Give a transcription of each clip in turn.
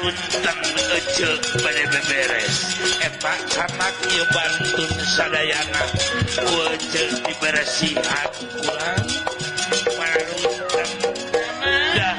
Marunteng ece bade beberes. Eta sanak ieu bantun sadayana. Ku ece diberesihan kurang. Marunteng dah.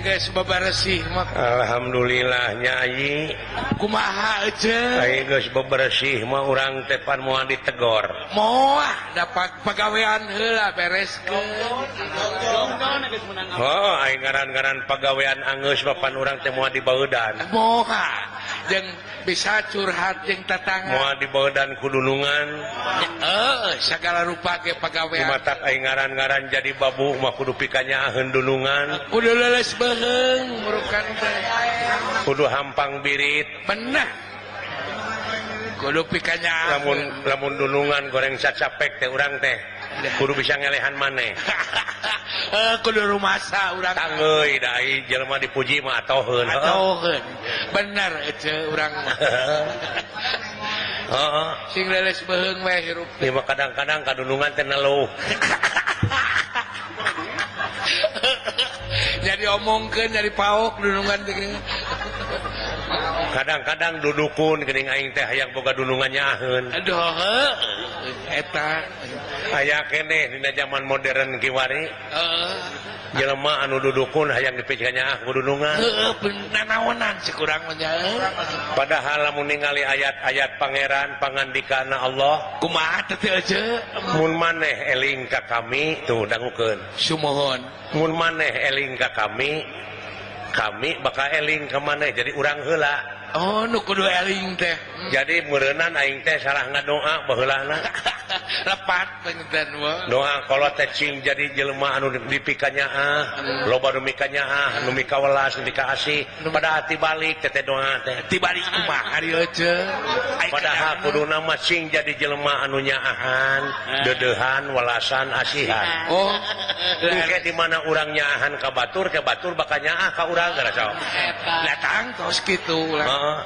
Guys bebersih mah. Alhamdulillah nyai. Kumaha ece? Ai geus bebersih mah urang teh pan moal ditegor. Moal dapat pagawean heula bereskeun. Oh, ai ngaran-ngaran pagawean anggeus mah pan urang teh moal dibaudan. Moal jeung bisa curhat jeung tetangga. Moal dibaudan ku dunungan. Heeh, sagala rupa ge pagawean. Kumatak ai ngaran-ngaran jadi babu mah kudu pikanyaaheun dunungan. Kudu leuleus beuheung murukan teh. Kudu hampang birit. Bener. Kudu pikanyaaheun. Lamun lamun dunungan goreng sacapek teh urang teh. Kudu bisa ngelehan maneh. Kudu rumasa urang. Tangeuy da ai jelema dipuji mah atoheun. Atoheun. Bener ece urang mah. Heeh. Sing leuleus beuheung we hirup. Ieu mah kadang-kadang kadunungan teh neluh. Jadi omongkeun dari paok dunungan teh. Kadang-kadang dudukun geuning aing teh hayang boga dunungan nyaaheun. Aduh heuh eta aya keneh dina zaman modern kiwari. Heeh. Jelema anu dudukun hayang dipikeun nyaah ku dunungan. Heueuh nanaonan cek urang mah nya. Padahal lamun ningali ayat-ayat pangeran pangandikana Allah kumaha teh ece? Mun maneh eling ka kami tuh dangukeun. Sumuhun. Mun maneh eling ka kami, kami bakal eling ka maneh jadi urang heula. Oh nu kudu eling teh. Jadi meureunnan aing teh salah ngadoa baheulana. Lepat panginten mah. Doa kalau teh cing jadi jelema anu dipikanyaah, loba nu mikanyaah, nu mikawelas, nu mikaasih, pada hati balik teh doa teh. Tibalik kumaha ari ece? Padahal kuduna mah cing jadi jelema anu nyaahan, deudeuhan, welasan, asihan. Oh, engke di mana urang nyaahan ka batur, ke batur bakal nyaah ka urang gara sok. Datang tos kitu urang. Heeh.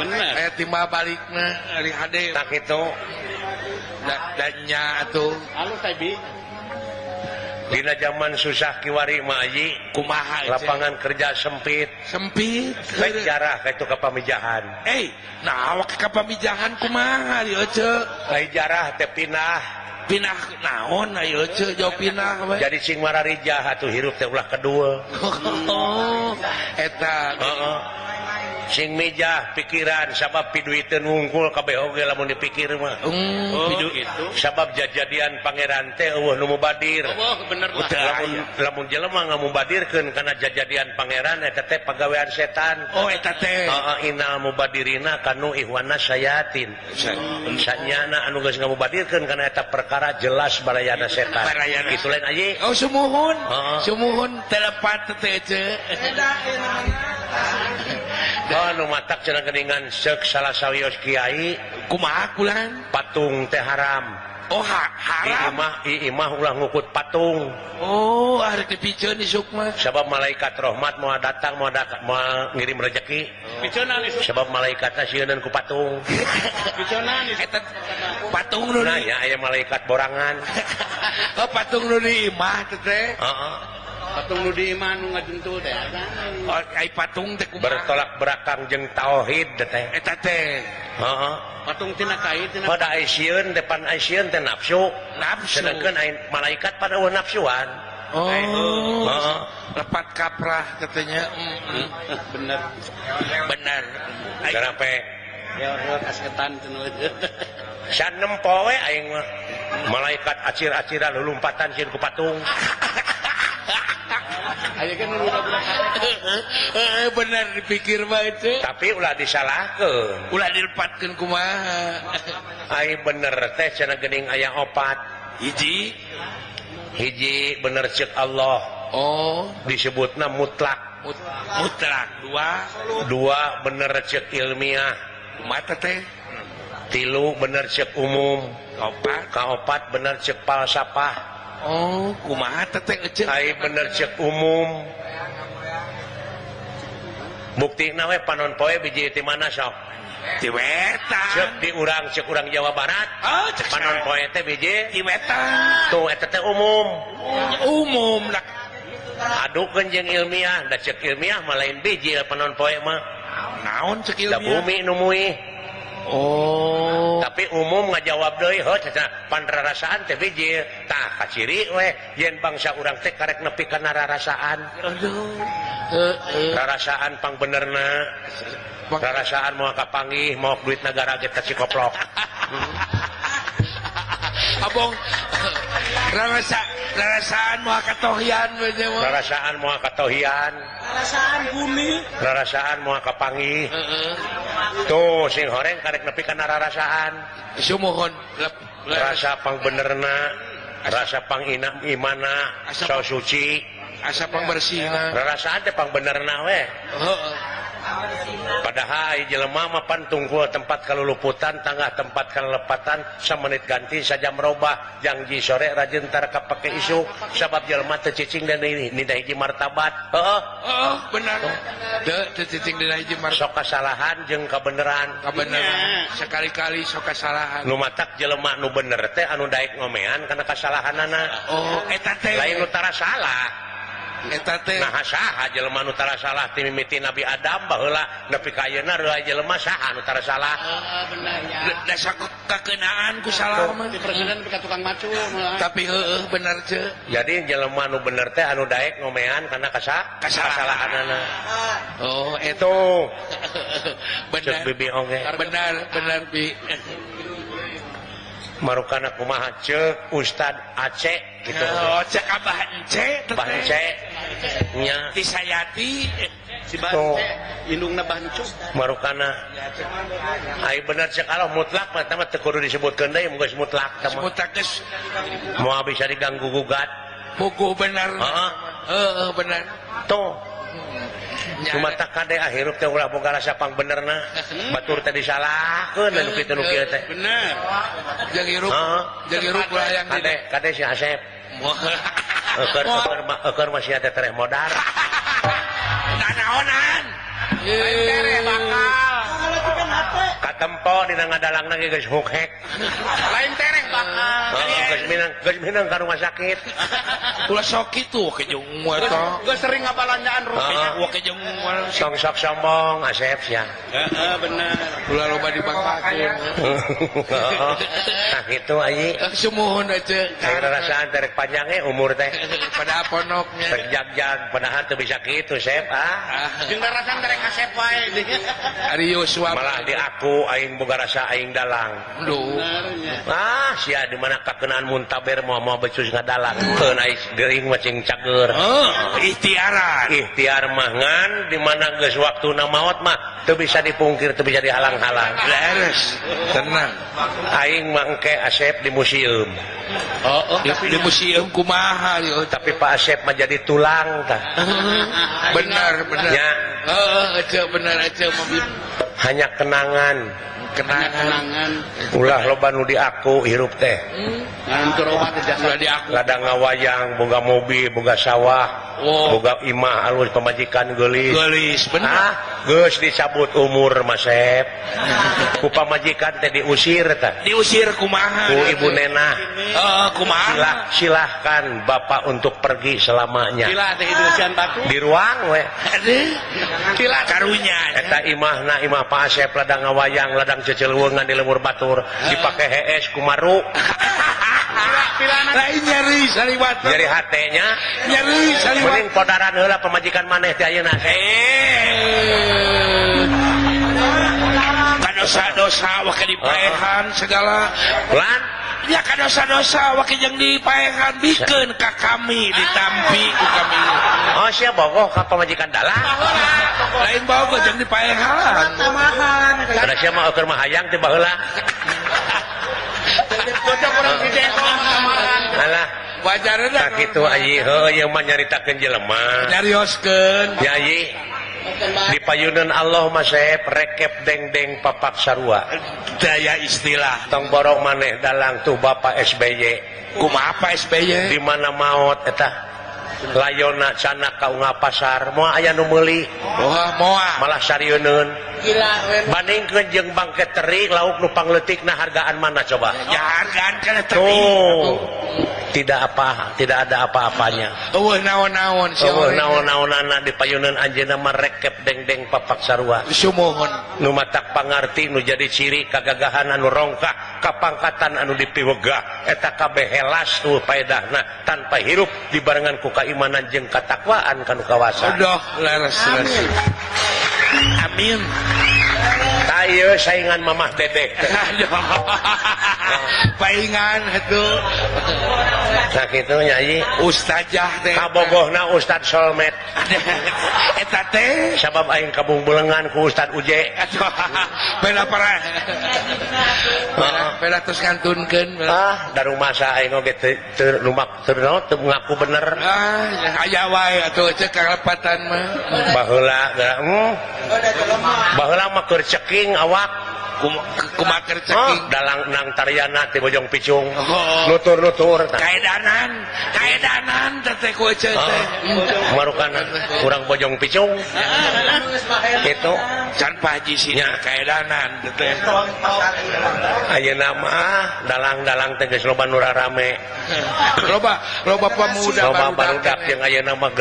Bener. Aya timbal balikna ari hade. Tak kitu. Danya atuh. Halo Tabi. Dina zaman susah kiwari mah aji kumaha lapangan kerja sempit. Sempit. Baik jarah ka itu ka pamijahan. Nah awak ka pamijahan kumaha ieu ece? Ai jarah teh pindah. Pindah naon ayo ece jauh pindah we. Jadi sing mararijah atuh hirup teh ulah kedua. Oh, eta. Heeh. Sing mijah pikiran sabab piduiteun wungkul kabeh oge lamun dipikir mah. Oh, gitu. Sabab jajadian pangeran teh eueuh nu mubadir. Oh, bener lah. Lamun lamun jelema ngamubadirkeun kana jajadian pangeran eta teh pagawean setan. Oh, eta teh. Heeh, innal mubadirina kanu ihwana sayatin. Sanyana anu geus ngamubadirkeun kana eta perkara jelas barayana setan. Barayana. Kitu lain aji. Oh, sumuhun. Heeh. Sumuhun telepat teh ece. Oh, nu matak cenah geuningan seuk salah sawios kiai kumaha kulan patung teh haram. Oh, haram. Imah ulah ngukut patung. Oh, ari dipiceun isuk mah. Sabab malaikat rahmat moal datang moal ngirim rezeki. Piceunan isuk. Sabab malaikatna sieunan ku patung. Piceunan isuk. Eta patung nu nah, ya aya malaikat borangan. Oh, patung nu di imah teh. Heeh. Patung nu di imah nu ngajentul teh. Oh, ai patung teh kumaha? Bertolak belakang jeung tauhid teh. Eta teh. Heeh. Patung tina kai tina. Pada ai sieun depan ai sieun teh nafsu. Nafsu. Sedangkan ai malaikat pada eueuh nafsuan. Oh. Heeh. Lepat kaprah katanya. Bener. Bener. Kenapa? Ya kasketan cenah. Sanempo we aing mah. Malaikat acir-aciran lulumpatan sieun ku patung. Aya kan nu bener dipikir mah itu. Tapi ulah disalahkeun. Ulah dilepatkeun kumaha. Ai bener teh cenah geuning aya opat. Hiji. Hiji bener ceuk Allah. Oh, disebutna mutlak. Mutlak. Dua. Dua bener ceuk ilmiah. Mata teh. Tilu bener ceuk umum. Opat. Kaopat bener ceuk falsafah. Oh, kumaha teh ece? Ai bener ceuk umum. Buktina we panon poe biji ti mana sok? Ti wetan. Cek di urang cek urang Jawa Barat. Oh, cek panon poe teh biji ti wetan. Tuh eta teh umum. Umum lah. Adukeun jeung ilmiah, da cek ilmiah mah lain biji panon poe mah. Naon cek ilmiah? Da bumi nu muih. Oh. Tapi umum ngajawab deui heuh cenah panrarasaan teh biji. Tah kaciri we yen bangsa urang teh karek nepi kana rarasaan. Aduh. Heeh. Rarasaan pangbenerna. Rarasaan moal kapanggih, moal duit nagara ge teh cikoplok. Abong rarasaan moal katohian we teh mah. Rarasaan moal katohian. Rarasaan bumi. Rarasaan moal kapanggih. Heeh. Tuh sing horeng karek nepi kana rarasaan. Sumuhun rasa pangbenerna, rasa pangina imana, so suci, asa pangbersihna. Rarasaan teh pangbenerna we. Heeh. Padahal ai jelema mah pan tungkul tempat kaluluputan, tangah tempat kalepatan, samenit ganti sajam robah, jangji sore rajin tara kapake isuk, sabab jelema teu cicing dan nida hiji martabat. Heeh. Heeh, benar. Teu cicing dina hiji martabat. Sok kasalahan jeung kabeneran. Kabeneran. Sekali-kali sok kasalahan. Nu matak jelema nu bener teh anu daek ngomean kana kasalahanana. Oh, eta teh lain nu tara salah. Eta teh nah saha jelema nu tara salah ti mimiti Nabi Adam baheula nepi ka ayeuna reulah jelema saha nu tara salah. Heeh, bener ya. Da kakeunaan ku salah mah di presiden ka tukang macu. Tapi heueuh bener ce. Jadi jelema nu bener teh anu daek ngomean kana kasalahanana. Oh, eta bener. Cek bibi oge. Bener, bener bi. Marukana kumaha ceuk Ustad Aceh gitu. Oh, cek Abah Ence Abah Ence. Nya Tisayati si Bance indungna Bancu. Marukana ai bener cek Allah mutlak mah teh teu kudu disebutkeun deui mun geus mutlak teh mah. Mutlak geus moal bisa diganggu gugat. Puguh bener. Heeh. Heeh bener. Tuh. Cuma tak kade hirup teh ulah boga rasa pangbenerna. Batur teh disalahkeun anu kitu nu kieu teh. Bener. Jeung hirup, jeung hirup ulah yang kade kade si Asep. Eukeun eukeun masih ada tereh modar. Nanaonan. Tereh bakal. Katempo dina ngadalangna ge geus hukhek. Lain tereh bakal. Heeh, geus minang ka rumah sakit. Ulah sok kitu ke jeung eta. Geus sering ngabalanjaan rupiah wa ke jeung sok sok sombong Asep sia. Heeh, bener. Ulah loba dipangkakeun. Nah kitu ayi. Sumuhun aja. Ayo rarasaan terek panjang ge umur teh. Pada ponoknya. Rek jag-jag padahal teu bisa kitu Sep ah. Jeung rarasaan terek Asep wae. Ari Yosua malah diaku aing boga rasa aing dalang. Duh. Ah sia di mana kakenaan muntaber moal becus ngadalang. Keun aing geuring mah cing cager. Heuh, ikhtiaran. Ikhtiar mah ngan di mana geus waktuna maot mah teu bisa dipungkir, teu bisa dihalang-halang. Leres, tenang. Aing mah engke Asep di museum. Oh, di museum kumaha ieu? Tapi Pak Asep mah jadi tulang tah. Benar, benar. Ya. Heeh, aja benar aja mah. Hanya kenangan. Kenangan. Ulah loba nu diaku hirup teh. Ulah diaku. Ladang ngawayang, boga mobil, boga sawah, boga imah alus pamajikan geulis. Geulis, bener. Ah, geus dicabut umur Mas Sep. Ku pamajikan teh diusir tah. Diusir kumaha? Ku ibu nenah. Heeh, kumaha? Silahkan bapak untuk pergi selamanya. Sila teh diusian batu. Di ruang we. Aduh. Sila karunya. Eta imahna imah Pak Asep ladang ngawayang, ladang ceceluwengan di lemur batur, dipake hees kumaru. Lain nyeri saliwat. Nyeri hatenya. Nyeri saliwat. Mending podaran heula pamajikan maneh teh ayeuna. Kadosa-dosa wake dipaehan segala. Lan ya kadosa-dosa wake jeung dipaehan bikeun ka kami ditampi ku kami. Oh sia bogoh ka pamajikan dalang. Lain bogoh jeung dipaehan. Tamahan. Kada sia mah eukeun mah hayang teh baheula. Alah, wajarna tah kitu ayi heuh ieu mah nyaritakeun jelema. Nyarioskeun. Ya ayi. Di payunan Allah mah Sep rekep deng-deng papak sarua. Daya istilah. Tong borong maneh dalang tuh Bapak SBY. Kumaha Pak SBY? Di mana maot eta? Layona canak ka unggal pasar moal aya nu meuli. Wah, moal. Malah sarieun. Gila we. Bandingkeun jeung bangke teri lauk nu pangleutikna hargaan mana coba? Ya hargaan kana teri. Tuh. Tidak apa, tidak ada apa-apanya. Eueuh naon-naon sia. Eueuh naon-naonana dipayuneun anjeunna mah rekep dengdeng papak sarua. Sumuhun. Nu matak pangarti nu jadi ciri kagagahan anu rongkah, kapangkatan anu dipiwegah, eta kabeh helas tuh paedahna tanpa hirup dibarengan ku kaimanan jeung katakwaan kanu kawasa. Aduh, leres leres. Amin. Tah ieu saingan Mamah Dedek. Paingan atuh. Nah kitu nya ieu ustazah teh. Kabogohna Ustad Solmed. Eta teh sabab aing kabungbelengan ku Ustad Uje. Bela parah. Bela terus ngantunkeun. Ah, darumasa aing oge teu lumak teu teu ngaku bener. Ah, aya wae atuh ceuk kalepatan mah. Baheula baheula mah keur ceking awak kumaha keur ceking dalang nang tariana ti Bojong Picung. Nutur-nutur kaedanan kaedanan teh ku ece teh marukan urang Bojong Picung kitu can Pak Haji sih kaedanan teh ayeuna mah dalang-dalang teh geus loba nu rarame loba loba pemuda loba barudak jeung ayeuna mah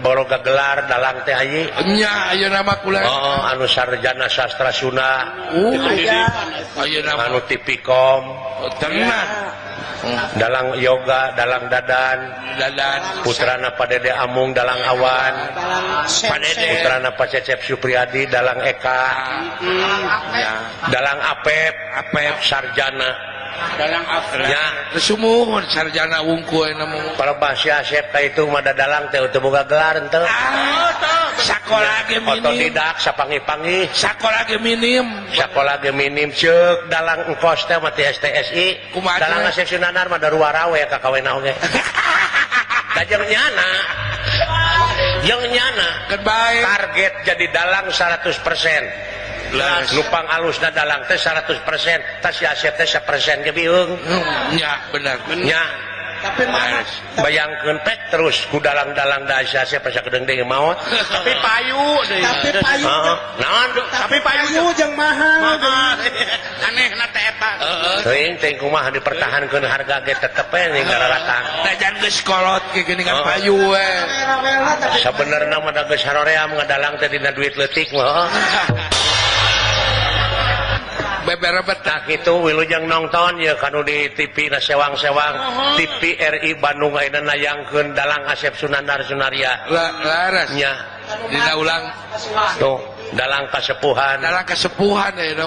baroga gelar dalang teh ayi nya ayeuna mah kula oh anu sarjana sastra Sunda anu Tipikom tenang dalang yoga dalang dadan dadan putrana Pak Dede Amung dalang awan putrana Pak Cecep Supriyadi dalang Eka dalang Apep Apep sarjana dalang Apep nya sumuhun sarjana wungkul ayeuna mah palebah si Asep ka itu mah dalang teh teu boga gelar henteu sakola ge minim otodidak sapangi-pangi sakola ge minim sakola ge minim ceuk dalang engkos teh mah ti STSI dalang Asep Sunandar mah daruara we ka kawena oge da jeung nyana jeung nyana keun bae target jadi dalang 100% nupang alusna dalang teh 100% tas si Asep teh 1% ge biung nya bener nya tapi mana bayangkeun pek terus ku dalang-dalang da si Asep asa kedeung deui maot tapi payu deui tapi payu naon tapi payu jeung mahal anehna teh eta teuing teh kumaha dipertahankeun harga ge tetep we ning gararatang da jan geus kolot ge geuningan payu we sabenerna mah da geus haroream ngadalang teh dina duit leutik mah beberebet tak itu wilujeng nonton ya kanu di TV na sewang-sewang TV RI Bandung ayeuna nayangkeun dalang Asep Sunandar Sunaria laras nya dina ulang tuh dalang kasepuhan ayeuna.